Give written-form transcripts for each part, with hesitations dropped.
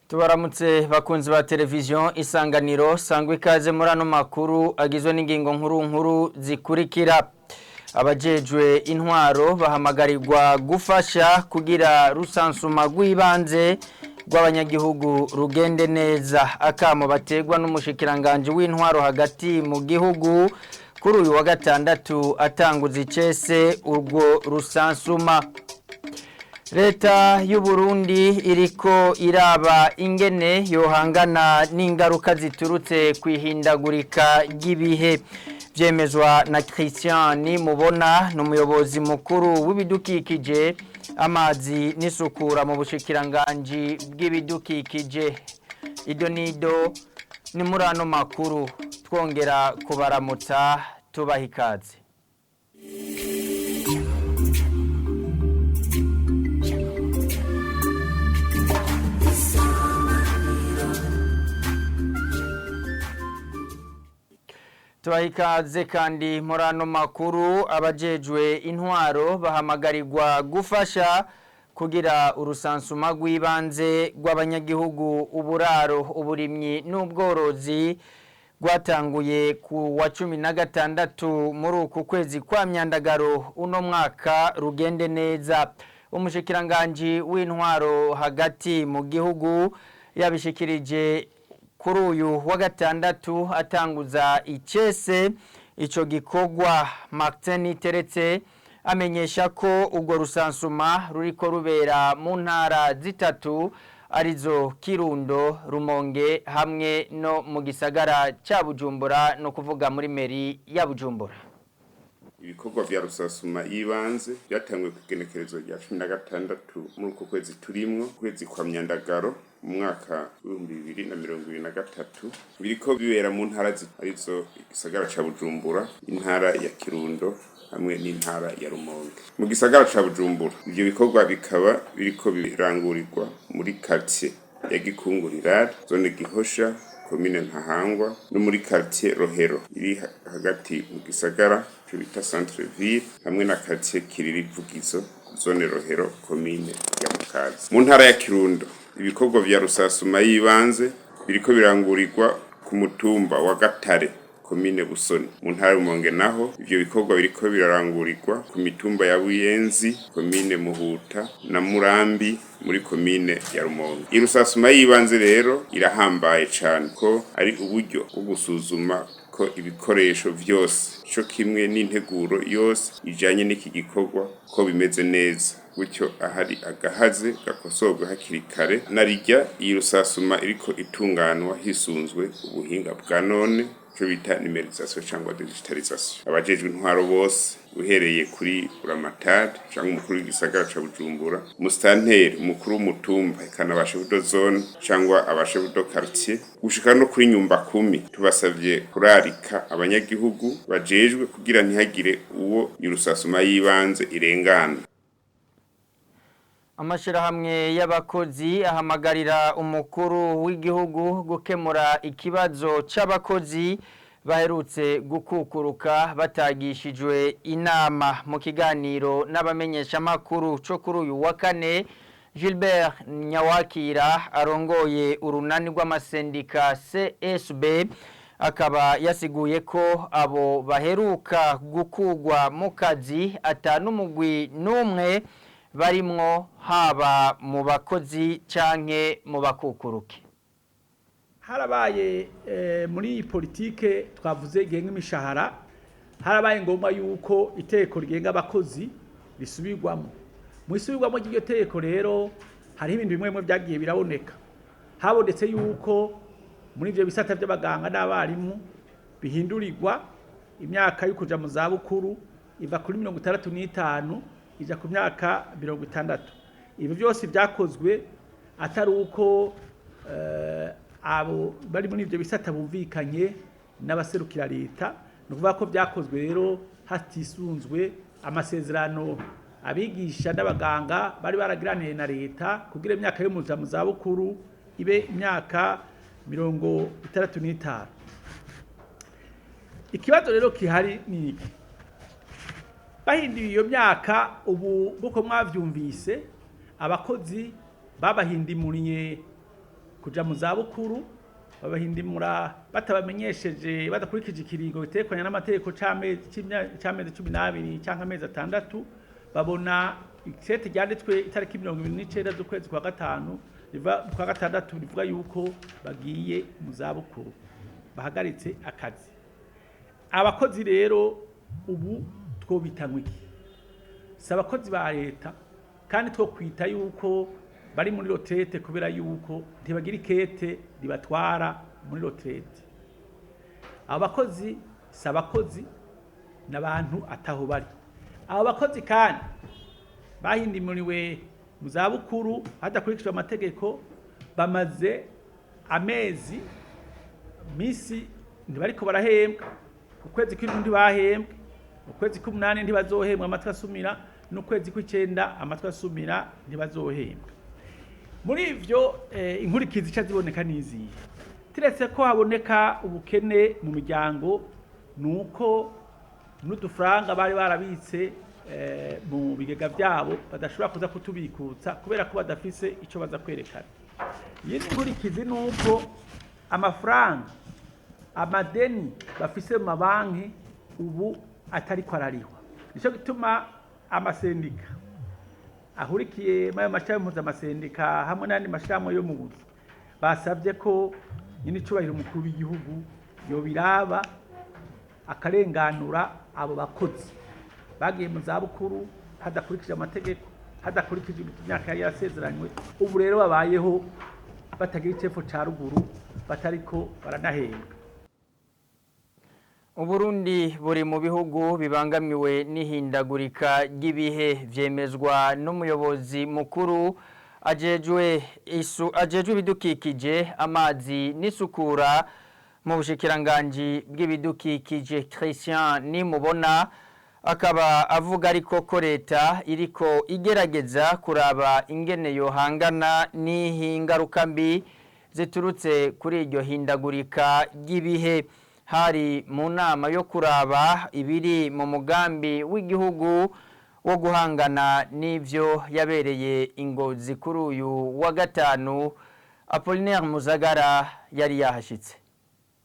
Tubaramutse bakunzi ba televiziyo Isanganiro, sangwa ikaze muri ano makuru agizwe n'ingingo nkuru nkuru zikurikira. Abajejwe intwaro bahamagarirwa gufasha kugira rusansuma rw'ibanze rw'abanyagihugu rugende neza. Akamo bategwa n'umushikiranganje w'intwaro hagati mu gihugu kuri uyu wa gatandatu atanguza icese urwo rusansuma. Leta y'u Burundi iriko iraba ingene yohangana n'ingaruka ziturutse kwihindagurika ry'ibihe, vyemezwa na Christian Nimubona, n'umuyobozi mukuru w'ibidukikije, amazi n'isukura mu bushikiranganji bw'ibidukikije. Ido nido ni muri ano makuru, twongera kubaramutsa tubaha ikaze. Tubaha ikaze kandi muri ano makuru. Abajejwe intwaro bahamagarirwa gufasha kugira urusansuma rw'ibanze rw'abanyagihugu, uburaro, uburimyi n'ubworozi rwatanguye ku wa 16 muri uku kwezi kwa Myandagaro uno mwaka rugende neza. Umushikiranganji w'intwaro hagati mu gihugu yabishikirije kuri uyu wa gatandatu atanguza icese ico gikorwa. Martin Teretse amenyesha ko urwo rusansuma ruriko rubera mu ntara zitatu, arizo Kirundo, Rumonge hamwe no mu gisagara ca Bujumbura, no kuvuga muri meri ya Bujumbura. Ibikorwa vya rusasuma y'ibanze byatanguye ku igenekerezo rya 16 muri uko kwezi turimwo, kwezi kwa Myandagaro, mu mwaka w'2023, biriko bibera mu ntara arizo igisagara ca Bujumbura, intara ya Kirundo hamwe n'intara ya Rumonge. Mu gisagara ca Bujumbura, ivyo bikorwa bikaba biriko birangurirwa muri quartier ya Gikungurira, zone Gihosha, komine Ntahangwa, no muri quartier Rohero iri hagati mu gisagara, ico bita centre ville, hamwe na quartier Kiriri Vugizo, zone Rohero, komine ya Mukaza. Mu ntara ya Kirundo, ibikorwa vya rusasuma y'ibanze biriko birangurirwa ku mutumba wa Gatare, komine Busoni. Mu ntara ya Rumonge naho, ivyo bikorwa biriko birarangurirwa ku mitumba ya Buyenzi, komine Muhuta, na Murambi muri komine ya Rumonge. Irusasuma y'ibanze rero irahambaye cane ko ari uburyo bwo gusuzuma ko ibikoresho vyose co kimwe n'integuro yose ijanye n'iki gikorwa ko bimeze neza, gutyo ahari agahaze gakosorwa hakiri kare. Narirya iyi rusasuma iriko itunganwa hisunzwe ubuhinga bwa none, ico bita numérisation cyangwa digitalisation. Abajejwe intwaro bose, uhereye kuri buramatari cyangwa umukuru w'igisagara ca Bujumbura, musitanteri, umukuru w'umutumba, eka n'aba chef de zone cyangwa aba chef de quartier, gushika no kuri nyumba kumi, tubasavye kurarika abanyagihugu bajejwe kugira ntihagire uwo irusasuma y'ibanze irengana. Amashirahamwe y'abakozi ahamagarira umukuru w'igihugu gukemura ikibazo c'abakozi baherutse gukukuruka batagishijwe inama. Mu kiganiro n'abamenyeshamakuru co kuri uyu wa kane, Gilbert Nyawakira arongoye urunani rw'amasendika CSB akaba yasiguye ko abo baheruka gukugwa mu kazi ata n'umugwi n'umwe barimwo, haba mu bakozi canke mu bakukuruke. Harabaye muri iyi politike twavuze igenga imishahara, harabaye ngombwa yuko iteko rigenga abakozi risubirwamo. Mu isubirwamo ry'iryo teko rero, hariho ibintu bimwe bimwe byagiye biraboneka. Habonetse yuko muri ivyo bisata by'abaganga n'abarimu bihindurirwa imyaka yo kuja mu zabukuru, iva kuri 65 ija ku myaka 60. Ibi byose byakozwe atari uko abo bari muri ibyo bisata bumvikanye n'abaserukira leta. Ni ukuvuga ko byakozwe rero hatisunzwe amasezerano abigisha n'abaganga bari baragiraniye na leta kugira imyaka yo muja mu zabukuru ibe imyaka 65. Ikibazo rero kihari ni iki: bahinduye iyo myaka ubu, nkuko mwavyumvise, abakozi babahindimuriye. Kuja mu zabukuru babahindimura batabamenyesheje, badakurikije ikiringo bitekanye n'amategeko c'amezi 12 canke amezi 6. Babona ikete ryanditswe itariki 29 z'ukwezi kwa gatanu kwa gatandatu, rivuga yuko bagiye mu zabukuru, bahagaritse akazi. Abakozi rero ubu twobita iki? Si abakozi ba leta, kandi twokwita yuko bari muri retraite, kubera yuko ntibagira ikete ribatwara muri retraite. Abo bakozi si abakozi, n'abantu ataho bari. Abo bakozi kandi bahindimuriwe mu zabukuru hadakurikijwe amategeko, bamaze amezi misi ntibariko barahembwa. Ukwezi kw'indwi ntibahembwe, ukwezi k'umunani ntibazohembwa amatwi asumira, n'ukwezi kw'icenda amatwi asumira ntibazohembwa. Muri ivyo inkurikizi ica ziboneka n'izihe? Turetse ko haboneka ubukene mu miryango, nuko n'udufaranga bari barabitse mu bigega vyabo badashobora kuza kutubikutsa, kubera ko badafise ico baza kwerekana. Iyindi nkurikizi nuko amafaranga, amadeni bafise mu mabanki ubu atariko ararihwa. Nico gituma amasendika ahurikiye muri ayo mashirahamwe mpuzamasendika hamwe n'ayandi mashirahamwe yo mu buzi basavye ko nyene icubahiro umukuru w'igihugu yobiraba, akarenganura abo bakozi bagiye mu zabukuru hadakurikije amategeko, hadakurikije imyaka yari yarasezeranywe. Ubu rero babayeho batagira icepfo ca ruguru, batariko baranahembwa. Uburundi buri mu bihugu bibangamiwe n'ihindagurika ry'ibihe, vyemezwa n'umuyobozi mukuru ajejwe ibidukikije, amazi n'isukura mu bushikiranganji bw'ibidukikije, Christian Nimubona. Akaba avuga ariko ko leta iriko igerageza kuraba ingene yohangana n'ingaruka mbi ziturutse kuri iryo hindagurika ry'ibihe. Hari mu nama yo kuraba ibiri mu mugambi w'igihugu wo guhangana n'ivyo, yabereye Ingozi kuri uyu wa gatanu. Apollinaire Muzagara yari yahashitse.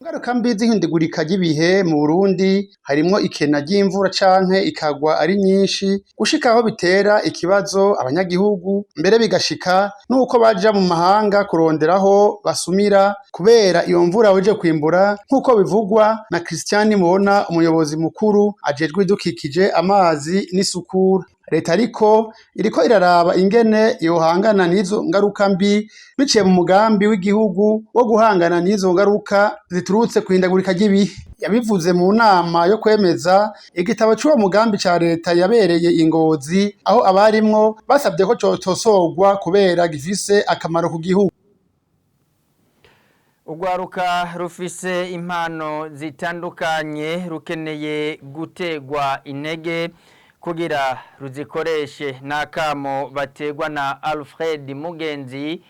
Ingaruka mbi z'ihindagurika ry'ibihe mu Burundi harimwo ikena ry'imvura canke ikagwa ari nyinshi, gushika aho bitera ikibazo abanyagihugu, mbere bigashika nuko baja mu mahanga kuronderaho basumira kubera iyo mvura weje kwimbura, nk'uko bivugwa na Christian Mubona, umuyobozi mukuru ajejwe ibidukikije, amazi n'isukura. Leta ariko iriko iraraba ingene yohangana n'izo ngaruka mbi biciye mu mugambi w'igihugu wo guhangana n'izo ngaruka ziturutse kwihindagurika ry'ibihe. Yabivuze mu nama yo kwemeza igitabo c'uwo mugambi ca leta yabereye Ingozi, aho abarimwo basabye ko cotosorwa kubera gifise akamaro ku gihugu. Urwaruka rufise impano zitandukanye rukeneye gutegwa intege kugira ruzikoreshe, n'akamo bategwa na Alfred Mugenzi,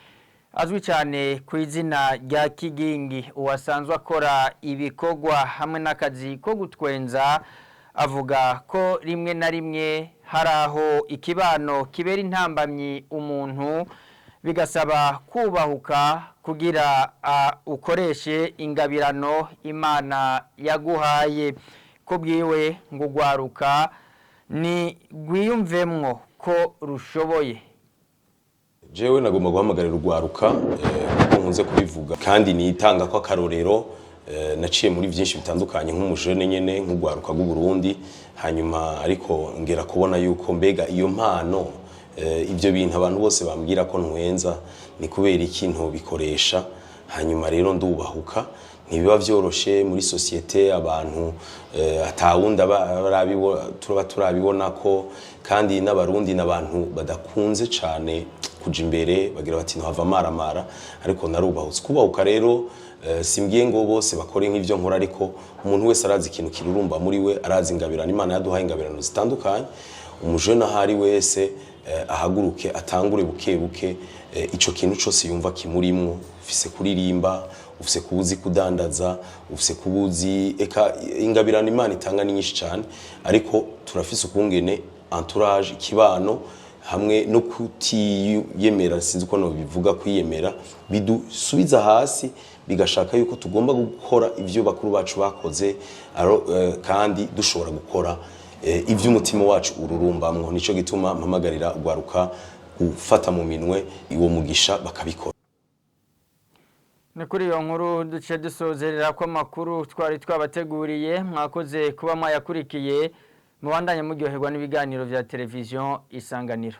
azwi cyane ku izina rya Kigingi, uwasanzwe akora ibikorwa hamwe n'akazi ko gutwenza. Avuga ko rimwe na rimwe hari aho ikibano kibera intambamyi umuntu, bigasaba kubahuka kugira ukoreshe ingabirano Imana yaguhaye. Ko bwiwe ngo ugwaruka ni rwiyumvemwo ko rushoboye. Jewe nagomba guhamagarira urwaruka, kuko nkunze kubivuga kandi nitanga ko akarorero, naciye muri byinshi bitandukanye nk'umujene nyene, nk'urwaruka rw'u Burundi. Hanyuma ariko ngera kubona yuko mbega iyo mpano, ibyo bintu abantu bose bambwira ko ntwenza, ni kubera iki ntobikoresha? Hanyuma rero ndubahuka. Ntibiba vyoroshe muri société, abantu atawundi turaba turabibona ko, kandi n'Abarundi n'abantu badakunze cane kuja imbere, bagira bati ntohava maramara. Ariko narubahutse. Kubahuka rero, simbwiye ngo bose bakore nk'ivyo nkora, ariko umuntu wese arazi ikintu kirurumba muri we, arazi ingabirano Imana yaduhaye, ingabirano zitandukanye. Umujene ahari wese ahaguruke, atangure buke buke ico kintu cose yumva kimurimwo. Ufise kuririmba, ufise kubuzi kudandaza, ufise kubuzi, eka ingabirano Imana itanga ni nyinshi cyane. Ariko turafise ukungene entourage, ikibano, hamwe no kutiyemera, sinzi uko nobivuga, kwiyemera bidusubiza hasi, bigashaka yuko tugomba gukora ivyo bakuru bacu bakoze kandi dushobora gukora ivyo umutima wacu ururumbamwo. Nico gituma mpamagarira ugwaruka gufata mu minwe uwo mugisha bakabikora. Ni kuri iyo nkuru duce dusozerera ko amakuru twari twabateguriye. Mwakoze kuba mwayakurikiye, mubandanye muryoherwa n'ibiganiro vya televiziyo Isanganiro.